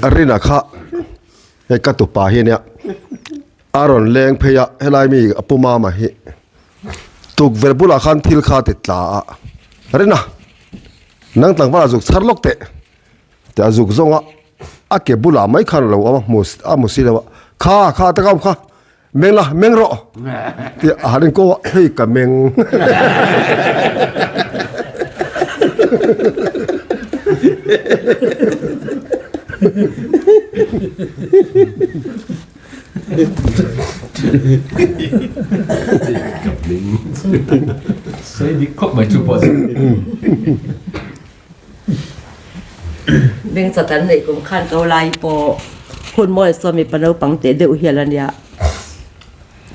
Rina kha hei ka tupa hi ania a rawn leng phei a helai mi a pu mama hi tukverh bulah khan thil kha a ti tla a Rina nang tlangval a zuk chhar lawk teh tih a zuk zawng a a ke bulah mai khan a lo awm a hmu a hmu si lo a kha kha ta ka awm kha meng la meng rawh tih a han inko a hei ka meng Sei dik khawp mai chu pawh chu. Beng chat an neih kum khan ko lai pawh hun mawi saw mipa naupang teh deuh hial a nia.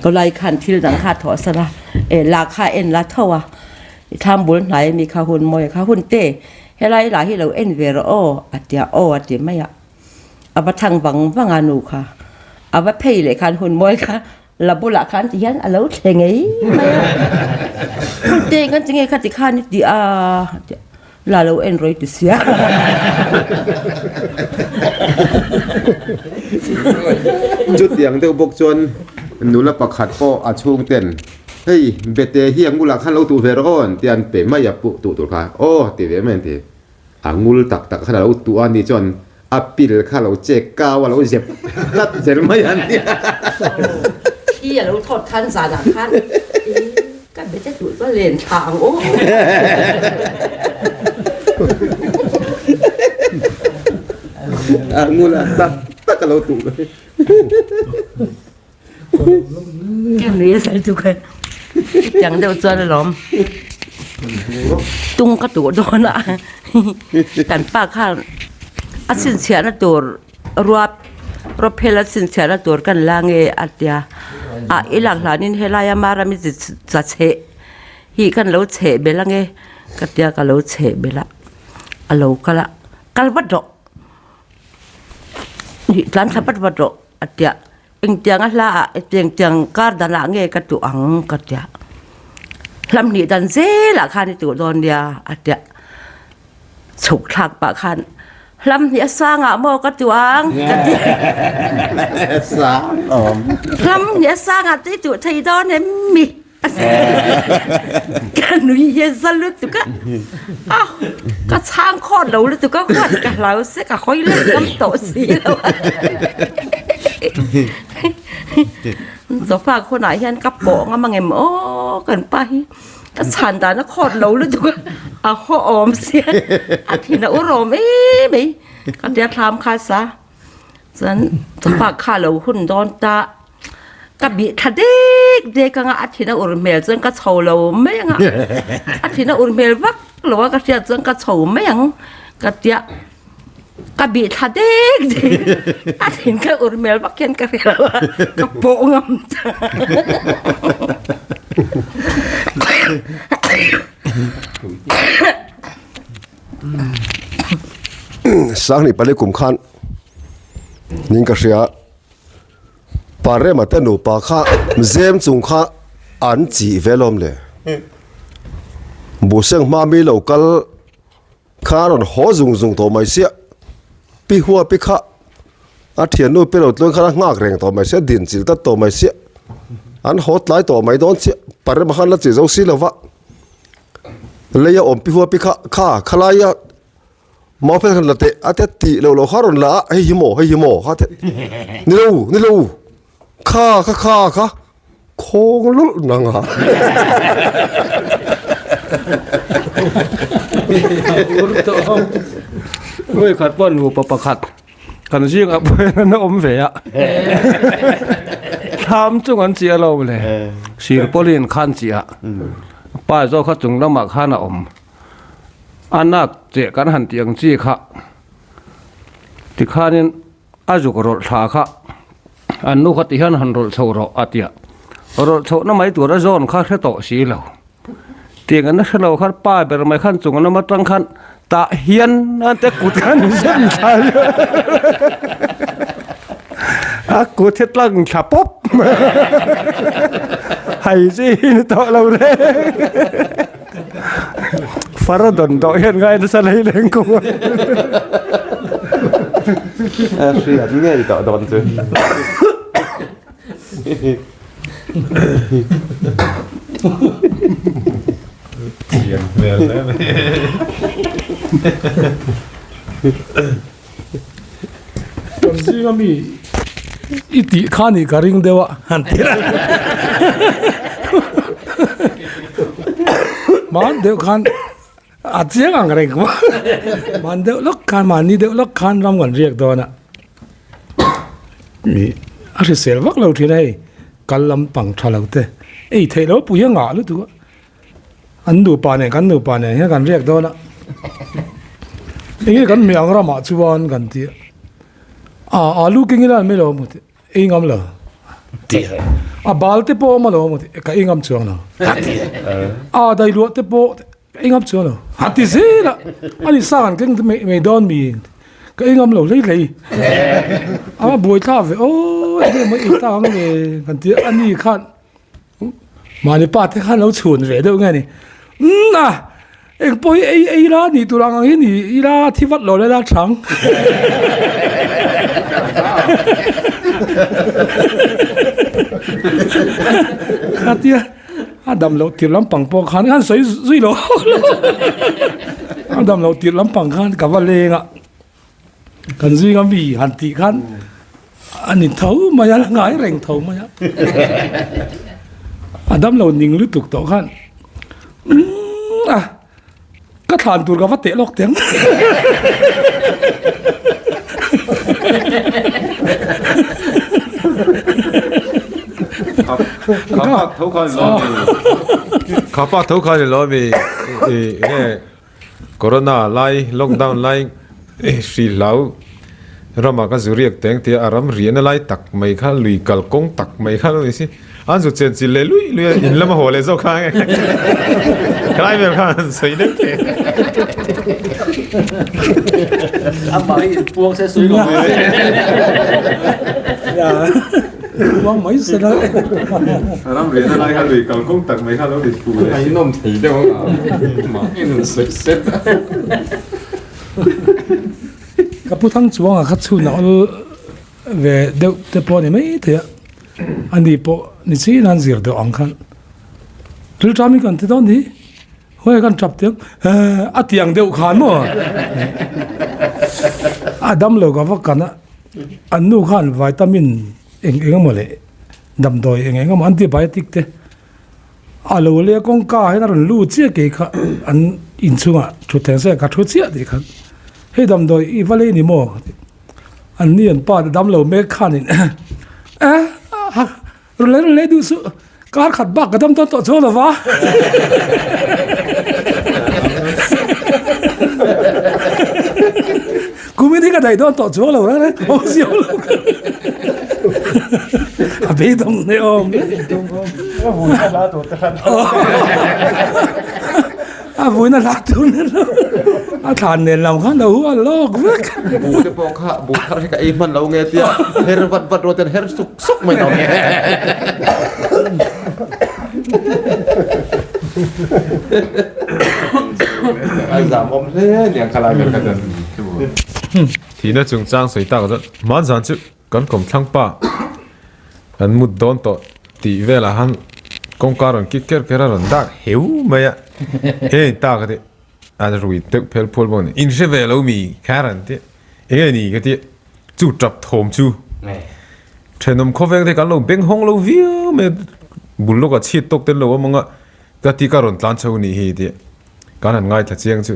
Ko lai khan thil dang kha a thawh san a, eh la kha a en la tho a, i thlam bul hnai ami kha hun mawi kha hun te helai lah hi lo en ve rawh aw a tia aw a ti mai a, a va thang vang vang a nu kha, a va phei leh khan hun mawi kha La bulah khan ti hian a lo thle ngei mai a, Hmute kan ti nge kha ti khan i ti a, la lo en rawih ti sia. Chutiang deuh bawk chuan nula pakhat pawh a chhung ten hei bete hi a ngulah khan lo tuh ve rawh aw an ti a, an pe mai a pu tuh tur kha aw ti ve mai an ti. A ngul tak tak khan a lo tuh a ni chuan a pil kha lo chek kau a lo zep tlat zel mai a nia. Khi a lo thawt khan zanah khan ka be te tuh chuan len thla ang aw. A ngul a tak tak a lo tuh mai. Ka nui a sai chu ka chutiang deuh chuan alawm tung ka tuh dawn a kan pa khan a chhinchhiahna tur ruap rawp phel a chhinchhiahna tur kan la nge a tia a i lak hlanin helaia Marami chi cha chheh hi kan lo chheh belh ange ka tia ka lo chheh belh a a lo kal a kal vat rawh tlan thla vat vat rawh a tia. Engtiang a hla ah engtiang kar dan ah nge ka tuh ang ka tia. Hlam hnih dan zel ah khan i tuh dawn nia a tia. Chhuk thlak pah khan hlam hnih a sang ah maw ka tuh ang ka ti. Sang awm. Hlam hnih a sang ah te i tuh thei dawn em mi? Ka nui hi a za lutuk a, a ka chhang khawt lo lutuk a huat ka hlau se ka hawi leh ngam tawh si lo a. Sofa khawnah hian ka pawh ngam ang em aw kan pa hi ka chhan dan a khawt lo lutuk a, a haw awm sia a thin a ur awm em mai ka tia thlam kha sa chuan sofa kha lo hun dawn ta. Ka bih thla dek dek anga a thin a ur hmel chuan ka chho lo mai anga a thin a ur hmel vak lo a ka hriat chuan ka chho mai ang ka tia ka bih thla dek dek a thin ka ur hmel vak hian ka hria lo a ka pawh ngam ta. Sangni pali kum khan ning ka hria. Pa Rema te nupa kha zem chung kha an chih ve lawm le. Buhseng hma mi lo kal kha a rawn haw zung zung tawh mai sia. Pi hua pi kha a thiannu pi lo tluang khan a nghak reng tawh mai sia, din chilh tlat tawh mai sia. An haw tlai tawh mai dawn chiah. Pa Rema khan la chih zo si lo va. Lei a awm pi hua pi kha kha khalai a. Mau phel khan la teh a te tih loh loh kha rawn la a hei hi maw hei hi maw kha te ni lo ni lo kha kha kha kha khawng lawlh nang a. Vawi khat pawh nupa pakhat kan zingah pawh hian an awm ve a thlam chung an chiah lo le sir pawlin khan chiah pa zawk kha chung lamah khan a awm. A nak che kan han tih ang chi kha tikhanin a zuk rawlh thla kha an nu kha ti hian han rawlh chho rawh a tia rawlh chhohna mai tur a zawn kha hre tawh si lo tiang an hre lo khan pa ber mai khan chung lam atang khan Tah hian an te kut khan zem thla a kut hi tlang thla pawp hai chi hi ni tawh lo reng far a dawn tawh hian ngai nasa lei leng kawng a a hriat ngei tawh dawn chu. Thiam hmel hle mai. Kan zinga mi i tih kha nih ka ring deuh a han ti a. Hman deuh khan a chiang ang reng a hman deuh lawk khan mahni deuh lawk khan ram kan riak dawn a. Ih a hrisel vak lo thin a hei kal lampang tha lo te ei theih loh pui a ngah lutuk a. An nupa nen kan nupa nen hian kan riak dawn a, enge kan hmeh ang ramah chuan kan ti a, ah alu keng ila an mai lo maw tih ei ngam lo ti a, a bal te pawh a awm alawm maw tih ka ei ngam chuang lo a ti a, ah dailuah te pawh ka ei ngam chuang lo a ti zel a, ani sa kan keng mai dawn mi ka ei ngam lo hlei hlei a buaithlak ve aw enge maw ei tak ang le kan ti a, ani khan. Mahni pa te khan lo chhun ve deuh nge ni. Umm a, eng pawh hi ei ei la nih tur ang ang hi ni ila thi vat lo la thang. Khatia a dam loh tir lampang pawh khan khan sawi zui lo a dam loh tir lampang khan ka va leng a. Kan zinga mi han tih khan a ni tho mai a, la ngai reng tho mai a. A damlo ning lutuk tawh khan umm a ka thlan tur ka va teh lawk teng. Kha pa tho khan i lo mi. Kha pa tho khan i lo mi. Corona lai, lockdown lai hri hlau ramah ka zu riak teng tia a ram riahna lai tak mai kha lui kal kawng tak mai kha lo ni si. An zu chen chilh leh lui lui a, in lama haw leh zawk kha nge khalai vel khan an sawi deuh thei. Amah hi inpuang se sawi lo mai se. Uang mai se la. Ram riahna lai kha lui kalkawng tak mai kha lo rit fu leh. A inawm thei deuh ang a, mah in an sawi set a. Ka pu thang chuang a kha chhun a awl ve deuh te pawh a ni mai thei a, ani pawh ni chin an zir deuh ang khan thil ṭam hi kan ti dawn ni, hawi kan ṭap tiang a ti ang deuh khan maw a damlo ka va kan a. An nu khan vitamin eng eng emaw leh damdawi eng eng emaw antibiotic te a lo leh a kawngka ah hian a rawn lut chiah kei kha an inchungah thutthleng seh ka thu chiah tih khan hei damdawi i va lei ni maw an ni an pa te damlo mek khanin eh rawn lei rawn lei duh suh kar khat bak ka dam dawn tawh chuang lova. Kumin hi ka daih dawn tawh chuang lo reng reng awm zio lo a beidawng hle awm a vuina hla tur nen a thlan nen lam khan lo hu a lawk vek bu te pawh kha bu thar hi ka ei hman lo nge tia her vat vat ruat hian her suk suk mai tawh nge. A zam awm hle niang kha lai ber kha chuan. Thihna chungchang sawi tak chuan hmanzan chu kan kawmthlang pa an mut dawn tawh tih velah han kawngka rawn kik ker ker a rawn dak heu mai a, hei ta ka ti an rui deuh phel phual bawk a ni, in hre ve lo mi kha rawn ti enge ni ka ti chu tap thawm chu thenawm khawveng te kan lo beng hawng lo viau mai a bul lawkah chhiat tawk te an lo awm ang a ka ti ka rawn tlan chho nih hi tih. Kan han ngaithla chiang chu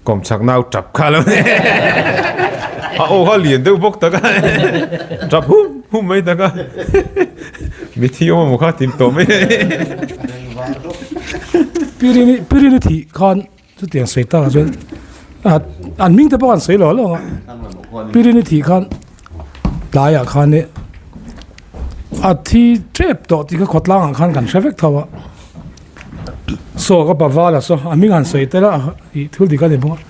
kawmchhak nau tap kha lo ni. A aw kha lian deuh bawk tak a, tap hum hum mai tak a. Mithi awm emaw kha tim tawh mai. Pirini Pirini thih khan chutiang sawi takah chuan an hming te pawh an sawi lo alawng a. Pirini thih khan tlaiah khan i a thi tep tawh tih kha khawtlangah khan kan hre vek tho a. Saw ka pa vala saw a hming han sawi tel a ih thil dik a ni bawk a.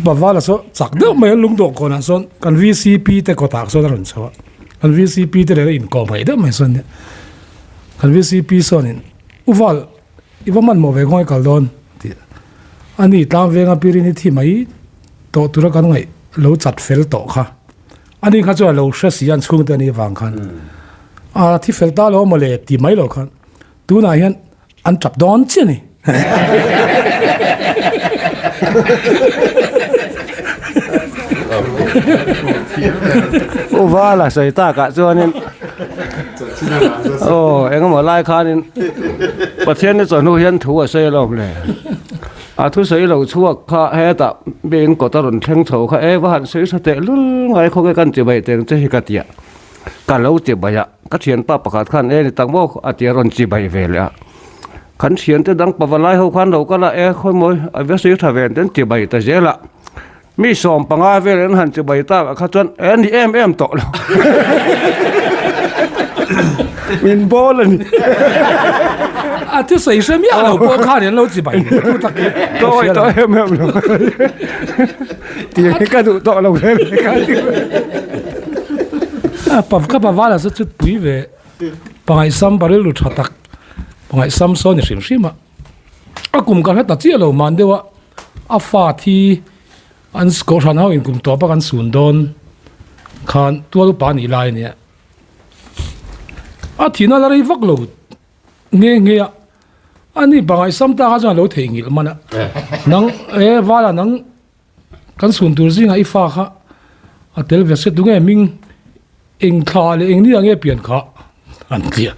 Pavala saw chak deuh mai a lungdawh kawnah sawn kan VCP te kawtah sawn a rawn chho a, kan VCP te leh a inkawm ngaih deuh mai sawn nia. Kan VCP sawnin U Val i va hmanhmawh ve kawng i kal dawn a ti a, ani tlang venga pirin i thi mai tawh tura kan ngaih lo chat fel tawh kha. Ani kha chuan a lo hre si a an chhungte anih avang khan a thi fel ta lo mawle ti mai lo khan tunah hian an tap dawn chiah a ni. U Vala sawi takah chuanin aw engemaw lai khanin Pathian ni chawhnu hian thu a sawi alawm le. A thusawi lo chhuak kha hetah biakin kawt a rawn thleng chho kha e va han sawi tha teh lul ngai khawk e kan ti bai teng che hi ka tia ka lo ti bai a ka thianpa pakhat khan e ni tak maw a tia rawn chi bai ve leh a kan thiante dang pavalai ho khan lo kal a e khawimawi a va sawi tha ve an ti bai ta zel a mi 15 vel an han chi bai tak ah kha chuan e ni em em tawh lo min bawl a ni a thi sawi hre miah lo pawh khan an lo chi bai thu tak hi tawh tawh em em lo ti hi ka duh tawh lo hle ka ti a pa ka pa vala chu chut pui ve pangai sam baril lu tha tak pangai sam sawn ni hrim hrim a a kum ka hre ta chiah lo man deuh a A fa thi an kohhran ho in kum tawp a kan sun dawn khan tual upa a nih lai a nia. A thihna la rei vak lo nghe nghe a, a ni bangai sam ta kha chuan a lo theihnghilh man a, nang e vala nang kan sun tur zingah i fa kha a tel ve se tunge hming Eng thla leh eng ni ang nge pian kha an ti a,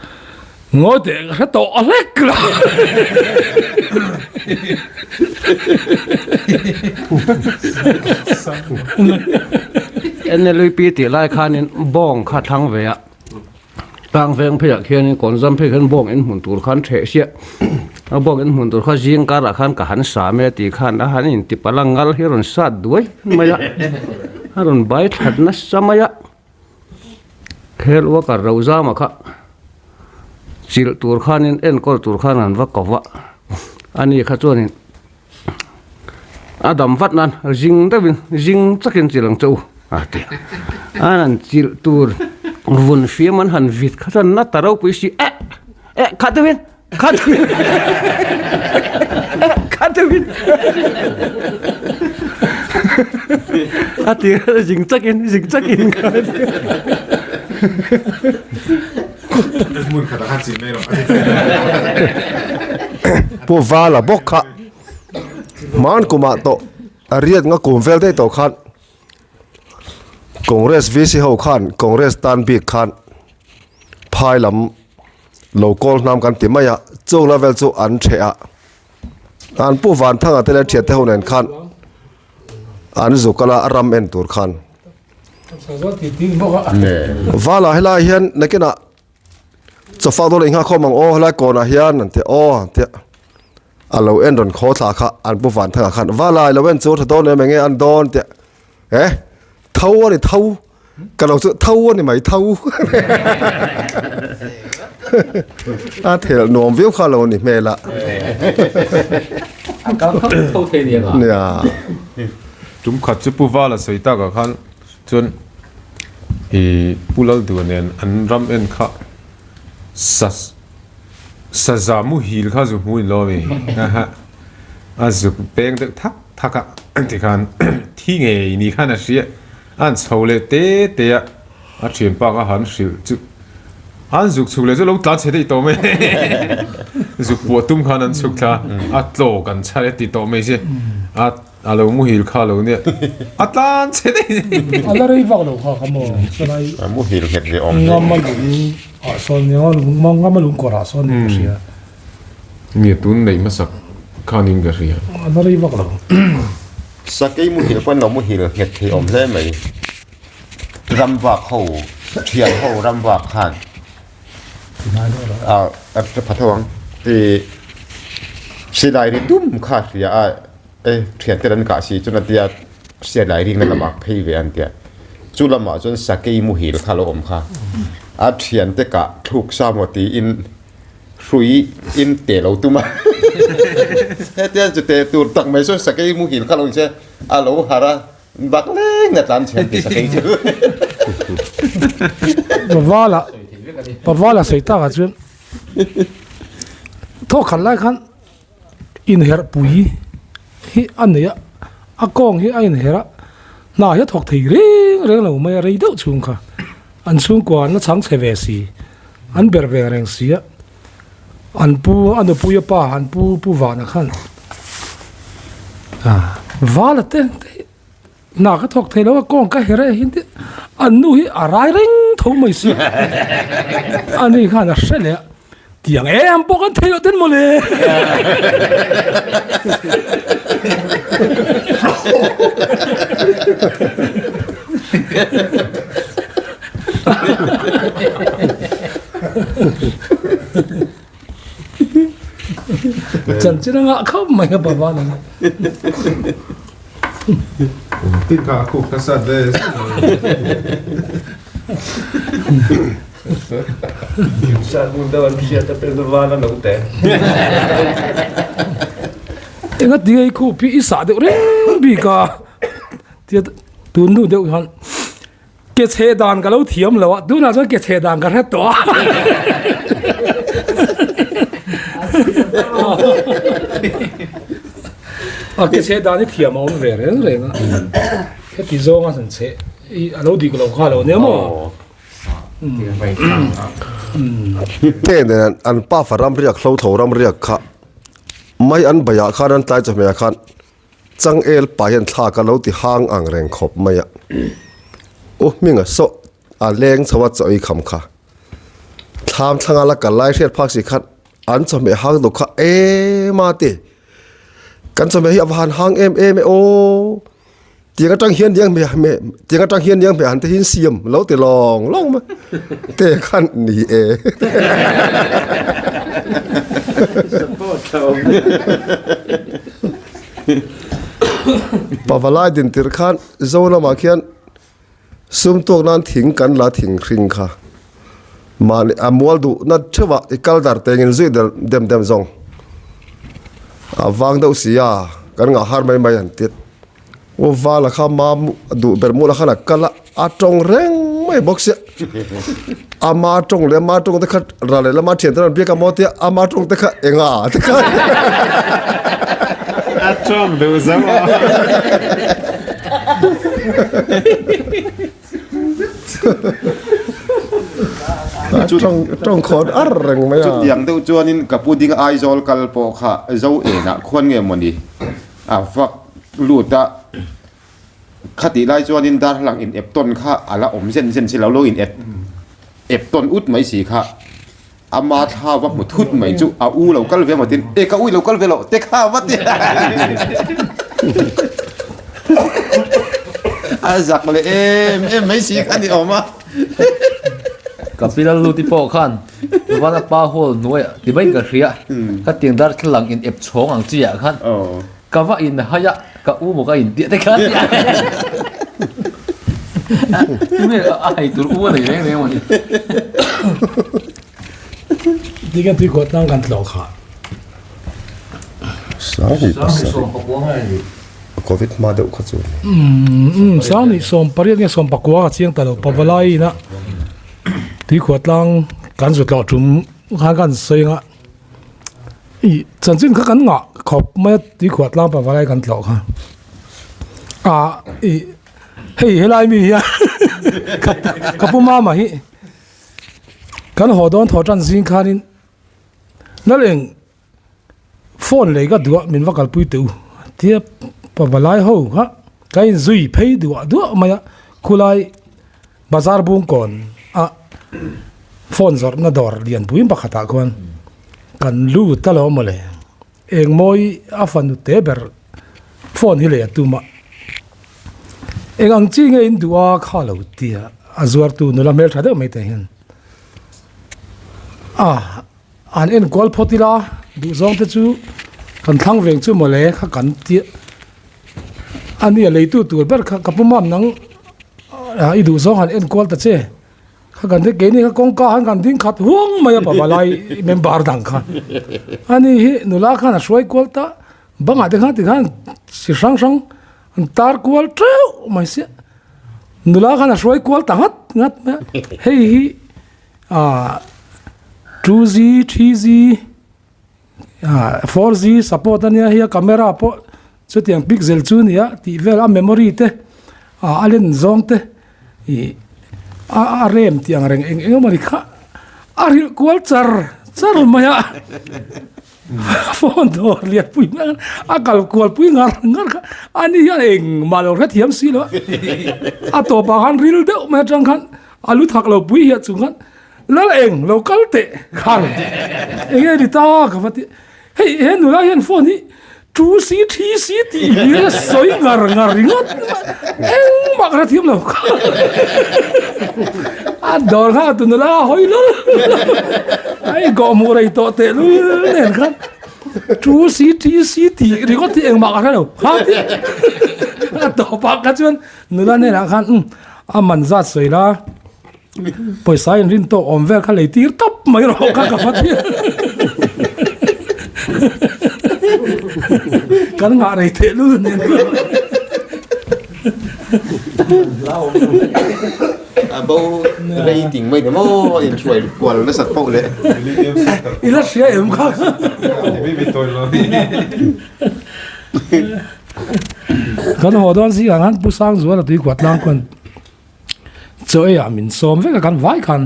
ngawi teh ka hre tawh a hlek la. NLUP tih lai khanin bawng kha thlang ve a, tlang veng pheiah khianin kawnzam phei khian bawng in hmun tur khan theh siah a, bawng in hmun tur kha zing karah khan ka han sa mai a tih khan a han intipalh a, ngal hi a rawn sat duai mai a, a rawn bai thlat nasa mai a. Khel worker Rozama kha chilh tur khanin enkawl tur khan an va ko va, ani kha chuanin a dam vat nan zing deuhin zing chakin chilh ang che u a ti a, an han chilh tur vun fiam an han vit kha chuan na ta ropui si eh eh kha deuhin kha deuhin eh kha deuhin a ti a zing chakin zing chakin kha Hmun khatah khan chih mai rawh. Pu Vala bawk kha hman kumah tawh a riat nga kum vel daih tawh khan Congress VC ho khan Congress tan bik khan phai lam lo kawl hnam kan ti mai a, chung level chu an ṭheh a, an pu Vanthanga te leh ṭhiante ho nen khan an zuk kal a, a ram en tur khan. Vala helai hian nakinah chawfak dawn a inghak khawm ang aw helai kawnah hian an ti a, aw an ti a, a lo en rawn khaw thla kha an pu Vanthanga khan Vala i lo en chu tha dawn em enge an dawn ti a, eh tho a ni tho. Ka lo chu tho a ni mai tho. A thel nuam viau kha lo ni hmel a. A kal kha tho thei ni anga. Nia. Tum khat chu Pu Vala sawi takah khan chuan i Pu Lalduh nen an ram en kha sa saza muhil kha zu hmu in lo a mi. A zuk peng deuh thak thak a tikhan thi ngei ni khan a hria. An chho leh te te a, a thianpa kha han hrilh chu an zuk chhuk leh chu lo tlan chhe daih tawh mai zuk puah tum khan an chhuk thla a tlaw kan chhar e ti tawh mai si a a lo muhil kha lo nia a tlan chhe daih a la rei vak lo kha ka maw chulai a muhil nghet ve awm ngam a lung ah sawn ngam a lung kawr ah sawn ka hria nge tun neih hmasak khanin ka hria a la rei vak lo. Sakei muhil pawn lo muhil nghet thei awm hle mai. Ramvak ho, thian ho ramvak khan ah a pha tho ang. I silai ri dum kha a hria a, e thian te an kah si chuan a tia silai ring na lamah phei ve an tia. Chu lamah chuan sakei muhil kha lo awm kha. A thian te kah thluk sa maw tiin hrui in teh lo tum a hetia chu teh tur tak mai chuan sakei muhil kha lo in se. A lo harh a, bak leng na tlan chhiam ti sakei chu. Pavala Pavala sawi takah chuan thawk khat lai khan inherh pui hi a nei a, a kawng hi a inherh a, hna hi a thawk thei reng reng lo mai a, rei deuh chhung kha an chhungkua an la chhang chhe ve si, an ber ve reng si a, an pu a nupui a pa an pu pu vana khan vala te hna ka thawk thei lo a kawng ka herh e hin te an nu hi a rai reng tho mai si ani khan a hre leh a tiang em pawh kan thei loh ten mawle. Chanchin a ngah khawp mai a baba nang. Tin kha a khuk nasa ve zet mai. Sat mun deuh an hriat a peng val a lo te. Enga ti ei khup hi i sah deuh reng bik a. Tia tun hnu deuh hian Ke chhe dan ka lo thiam lo a, tunah chuan ke chhe dan ka hre tawh a. A ke chhe dan hi thiam a awm ve reng reng a. Heti zawnga san chhe i a lo dik lo kha lo nia maw. Te nen an pafa ramriak hlo tho ramriak kha mai an baiah khan an tlai chawhmeh ah khan Changel pa hian thla ka lo ti hang ang reng khawp mai a, U Hminga saw a leng chho a chaw ei kham kha. Thlam thlanga la kal lai hriat phak si khan an chawhmeh hang duk kha em a ti. Kan chawhmeh hi a va han hang em em e aw. Tiang atang hian niang hmeh hmeh tiang atang hian niang hmeh han te hi siam lo ti lawng lawng mai te khan ni e. Pavalai din tir khan Zo lamah khian sum tawk nan thing kan la thing hring kha mahni a mual duh na theuh ah i kal dar tengin zui del dem dem zawng a vang deuh si a kan ngah har mai mai an ti U Vala kha ma duh ber mula khan a kal a a tawng reng mai bawk sia ama tawng leh ama tawng te kha ral leh lama thian te rawn biak a maw tia ama tawng te kha enga te kha A tawng deuh zauh a. Tawng tawng khawt ar reng mai a. Chutiang deuh chuanin ka pu ding Aizawl kal pawh kha Zo enah khuan nge mawni a vak lut a. Khatih lai chuanin darthlalang in ep tawn kha a la awm zen zen si lo, lo in ep ep tawn ut mai si kha. Ama thla va hmu thut mai chu a u lo kal ve maw tin, e ka u i lo kal ve loh te kha va ti a zak leh em em mai si kha ni awm a. Kapila Luti pawh khan Vana pa hall hnuaiah ti mai ka hria, ka tiang darthlalang in ep chhawng ang chi ah khan Ka va in hai a, ka u maw ka in tih te kha tia. Tunge a hai tur u a nei reng reng mawni. Tihian tui kawt tlang kan tlawh kha. Sangni pasarih. Covid hma deuh kha chu. Umm Sangni 18 nge 19 ka chiang ta lo Pavalai ina tui khuah tlang kan zu tlawh tum khan kan sawi anga. Ih chanchin kha kan ngah khawp mai a tui khuah tlang pa valai kan tlawh kha ah ih hei helai mi hian ka pu mama hi kan haw dawn thaw tan zing khanin laleng phone lei ka duh a min va kalpui teh u tia pa valai ho kha ka inzui phei duah duah mai a khulai. Bazar bungkawn a phone zawrhna dawr lianpui pakhatah khuan kan lut ta lo mawle. Engmawi a fanu te ber phone hi lei a tum a, eng ang chi nge in duh a kha lo tia a zuartu nula hmeltha deuh mai te hian a an enkual phawt ila duhzawng te chu kan thlang veng chu mawle kha kan tia. A nia leitu tur ber kha ka pu mam nang i duh zawng han enkual ta che kha kan ti keini kha kawngka han kan ding khat huang mai a baba lai member dang kha ani hi nula khan a hruai kual ta bangah te khan tikhan chi hrang hrang. An tar kual teuh mai sia. Nula khan a hruai kual ta ngat ngat mai a. Hei hi ah 2G, 3G, ah 4G support a nia hei a camera pawh chutiang pixel chu a ni a tih vel a memory te ah a len zawng te ih a a rem tih ang reng eng eng emaw ni kha a rilh kual char char mai a. Phone dawr lian pui mai a kal kual pui ngar ngar kha ani hian engmah lo hrethiam si lo a a tawpah khan ril deuh mai atang khan a lu thak lo pui hiah chung khan lal eng lo kal teh khar eng nge ni ta ka va ti hei he nula hian phone hi two c three c tih hi a sawi ngar ngar ringawt engmah ka hrethiam lo kha a dawr kha tu nula a hawi lal ai gawh hmuh rei tawh teh lul nen khan two c three c tih ringawt hi engmah ka hre lo kha ti a tawpah kha chuan nula hnenah khan um a man zat sawi la pawisa in rin tawk awm vel kha lei tir tawp mai rawh kha ka va ti kan ngah rei teh lul nen A bo rating mai ni maw in hruai kual nasat poh le. I la hria em kha. Kan haw dawn zingah khan Pu Sangzuala tuikhuah tlang khuan chaw eiah min sawm vek a kan vai khan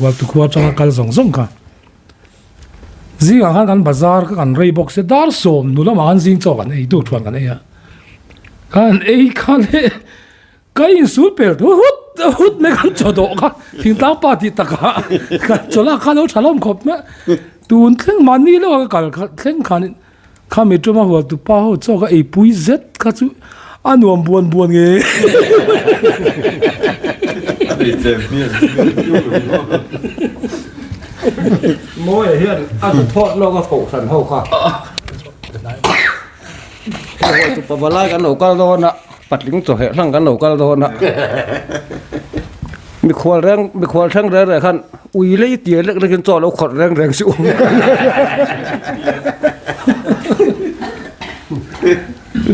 Ualtu khua atanga kal zawng zawng kha. Zingah khan kan bazar kha kan rei bawk sia dar sawm nu lamah khan zing chaw kan ei tuk thuan kan ei a. Kan ei kha leh ka insul pel thu hut hut mai kan chaw dawh kha thingtlang pa tih takah kan chaw lak kha lo tha hlawm khawp mai. Tun thleng mahni leuh a ka kal kha thleng khanin Khami tuma hualtu pa ho chaw ka eipui zet kha chu a nuam buan buan nge. Mawia hian a zu thawt lawk a kohhran ho kha. Hualtu pa valai kan lo kal dawn a, patling chaw heh hlang kan lo kal dawn a. Mikhual reng mikhual thleng reng reng khan ui lei tir lek lekin chaw lo khawrh reng reng si um.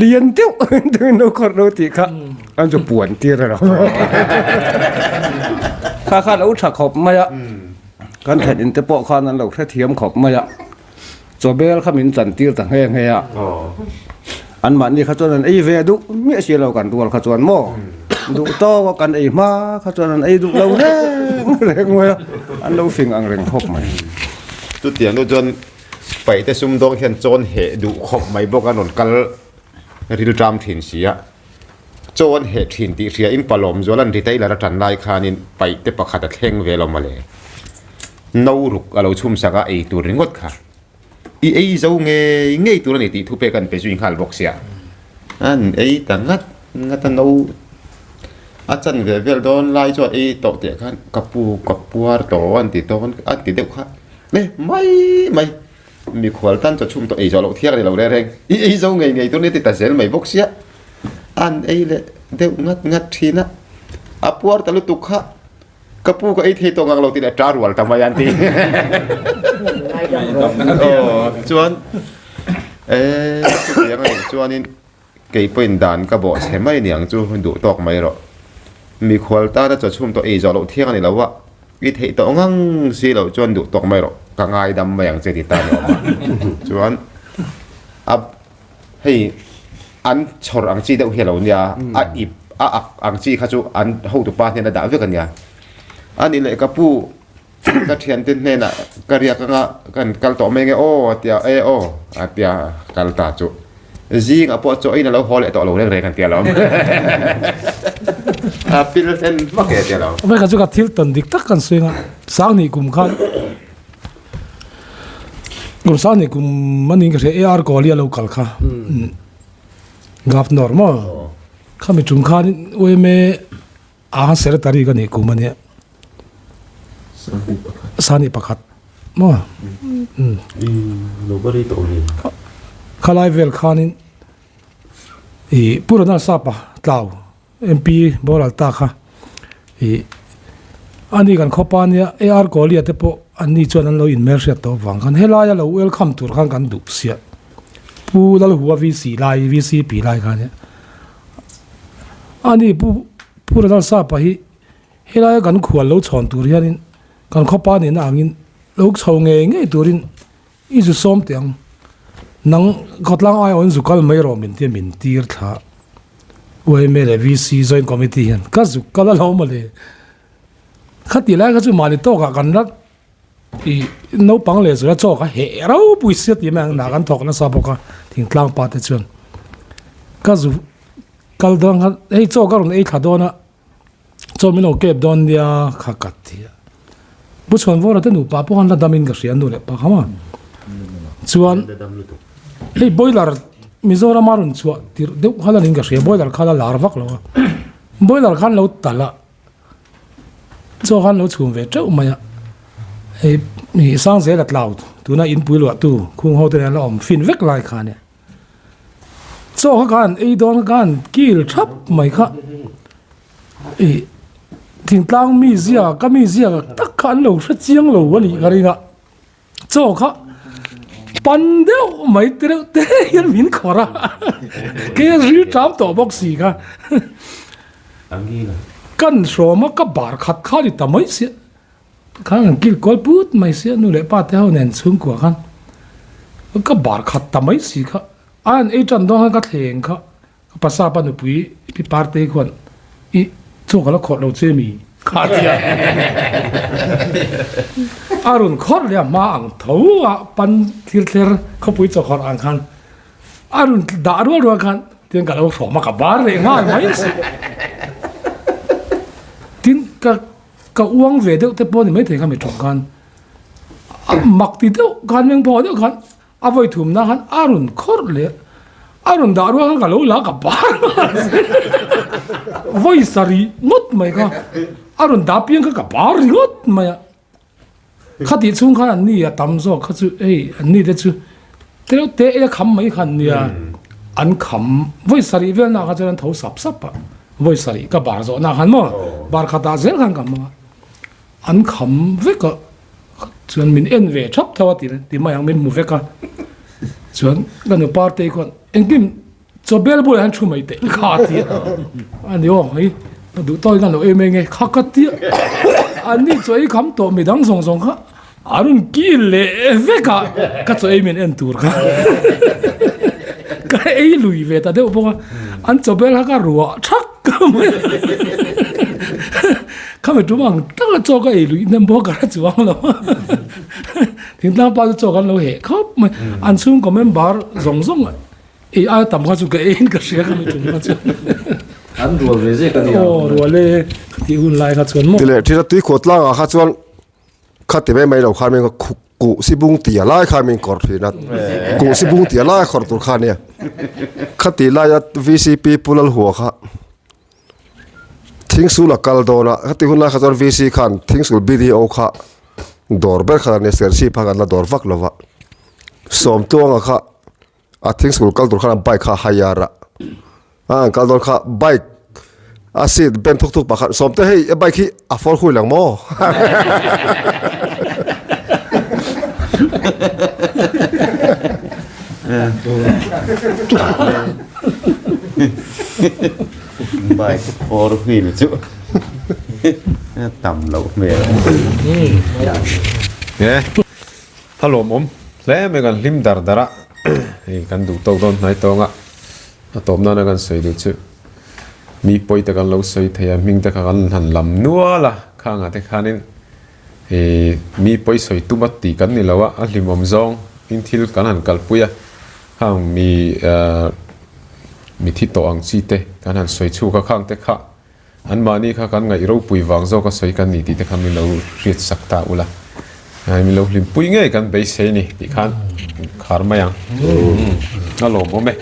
Lian deuh deuhin lo khawrh lo tih kha an chu puan tir a lo. Kha kha lo tha khawp mai a, kan then in te pawh khan an lo hrethiam khawp mai a. Chaw bel kha min chan tir ta nghe nghe a, anmahni kha chuan an ei ve duh miah si lo kan rual kha chuan maw duh tawk a kan ei hma kha chuan an ei duh lo reng reng mai a, an lo fing ang reng khawp mai. Chutiang chu chuan paihte sumdawng hian chawn heh duh khawp mai bawk a rawn kal rilṭam thin si a, chaw an heh thin tih hria in palawm zual an retailer a tan lai khanin paihte pakhat a thleng ve lo mawle. No ruk a lo chhum sak a, ei tur ringawt kha. I ei zo ngei ngei tur a ni tih thupek an pe zui nghal bawk sia. An ei ta ngat ngat a, no a chan ve vel dawn lai chuan ei tawh teh khan ka pu ka puar tawh an ti dawn an ti deuh kha e mai mai mikhual tan chaw chhum tawh ei zawh loh thiang a ni lo reng reng. I ei zo ngei ngei tur a ni ti ta zel mai bawk sia. An ei leh deuh ngat ngat thin a, a puar ta lutuk kha. Ka pu ka ei thei tawh ngang lo tih leh ṭa rual ta mai an ti. Aw chuan eh chutiang a nih chuanin kei pawhin dan ka bawh chhe mai niang chu duh tawk mai rawh. Mikhual tana chaw chhum tawh ei zawh loh thiang a ni lo a, i theih tawh ngang si loh chuan duh tawk mai rawh ka ngaidam mai ang che ti ta ni awm a. Chuan a Hei an chhawr ang chi deuh hi a lo nia, a ip a ak ang chi kha chu an hotupa hnen a dah vek a nia. A nih leh ka pu ka thiante hnenah ka riak anga kan kal tawh mai nge aw a tia e aw a tia kal ta chu zingah pawh chaw in a lo haw leh tawh lo reng reng an tia lo. A pil hlen hmak e a tia lo. Hei kha chu ka thil tawn dik tak kan sawi anga Sangni kum khan Kum sang ni kum manin ka hria AR Kohli a lo kal kha Governor maw khami tum khan UMA a secretary ka nih kum ania sani pakhat maw khalai vel khanin ih Pu Ronald Sapa tlau MP boral ta kha ih ani kan khawpa nia AR Kohli te pawh anni chuan an lo inhmel hriat tawh avang khan helaia lo welcome tur khan kan duh siah Pu Lalhua VC lai VCP lai khan nia. Ani Pu Pu Radalsapa hi helaia kan khual lo chhawn tur hianin kan khawpa nihna angin lo chho ngei ngei turin i zu sawm teh ang. Nang khawtlang aiawhin zu kal mai rawh min tia min tir thla yma leh VC Joint Committee hian ka zu kal a lo mawle. Khati lai kha chu mahni tawkah kan la I naupang leh zura chaw kha heh ropui sia tih mai ang nah kan thawk nasa bawk a thingtlang pa te chuan ka zu kal dawn khan hei chaw ka rawn ei thla dawn a chaw min lo kep dawn nia kha ka ti a pu chhuanvawra te nupa pawh khan la dam in ka hria nu leh pa kha maw chuan hei boiler Mizoram a rawn chhuah tirh deuh kha la niin ka hria boiler kha la lar vak lo a boiler khan lo talh a. Chaw khan lo chhum ve teuh mai a, hei ih Sangzela tlau tuna inpui luahtu khung ho te nen la awm fin vek lai kha nia. Chaw kha khan ei dawn kha khan kil thap mai kha ih thingtlang mi zia ka mi zia tak kha an lo hre chiang lo a nih ka ring a. Chaw kha pan deuh mai te reuh te hian min khawrh a, kei a ril ṭam tawh bawk si kha. Kan hrawm a, ka bar khat kha ni ta mai sia, khan kan kil kual put mai sia nu leh pa te ho nen chhungkua khan ka bar khat ta mai si kha, a han ei ṭan dawn khan ka thleng kha. Ka pasa pa nupui pi Partei khuan i chaw ka la khawrh lo che mi kha a ti a. A rawn khawrh leh a hma ang tho a pan thil thler khawpui chaw khawrh ang khan a rawn dah rual rual khan tiang ka lo hrawm a ka bar leh nghal mai si. Tin ka ka uang ve deuh te pawh ni maithei kha mi thawk khan a mak ti deuh khan meng pawh deuh khan A vawi thumna khan a rawn khawrh leh a rawn dah rual khan ka lo la ka bar nghal zel. Vawi sarih ngawt mai kha a rawn dah piang kha ka bar ringawt mai a. Khatih chhung khan an ni a tam zawk kha chu hei an ni te chu tleu te ei a kham mai kha an nia an kham vawi sarih vel na kha chuan an tho sap sap a vawi sarih ka bar zawh na khan maw bar khatah zel khan ka hmang a. An kham vek a, chuan min en ve thap tho a ti ti mai ang min hmu vek a, chuan ka nu Partei khuan engkim chaw bel bulah hian thu mai teh kha a ti a, a ni aw hei ka duh tawk in ka lo em eng e kha ka ti a, an ni chaw ei kham tawh midang zawng zawng kha a rawn kil leh vek a, ka chaw ei min en tur kha ka ei lui ve ta deuh bawk a, an chaw bel kha ka ruah thak mai a. Khami tum ang taka chaw ka ei luih hnem bawk a ra chuang lo a. Thingtlang pa chu chaw kan lo heh khawp mai. An chhungkaw member zawng zawng ei aia tam kha chu ka eiin ka hria khami tum kha chuan. An rual ve zek a nia. Aw rual e ka tih hun lai kha chuan maw. Ti leh thin a tui khuat tlangah kha chuan kha ti mai mai lo khan min khuh kuh si bung tia lai khan min kawr thin a. Kuh si bung tia lai khawrh tur kha nia. Khati laia VCP Pu Lalhua kha. Thingsul a kal dawn a, heti hun lai kha chuan VC khan Thingsul BDO kha dawr ber khan a nia, Serchhip khan an la dawr vak lo va. Sawmtuanga kha a Thingsul kal tur khan a bike kha a hire a, a han kal dawn kha bike a seat bend thuk thuk pah khan Sawmte hei i bike hi a fawr hui lang maw? Bike four wheel chu tam loh hmel. Nge a lawmawm hle mai kan hlim dar dar a hei kan duh tawk dawn hnai tawng a a tawp nana kan sawi duh chu mi pawi te kan lo sawi thei a hming te kha kan han lam nual a khangah te khanin Ih mi pawi sawi tum a tih kan ni lo a, a hlimawm zawng in thil kan han kalpui a, khang mi ah mi thi tawh ang chi te kan han sawi chhuk a, khang te kha anmahni kha kan ngaih ropui vang zawk a sawi kan ni tih te kha min lo hriat sak ta ula, min lo hlimpui ngei kan beisei a ni tih khan khar mai ang, a lawmawm e.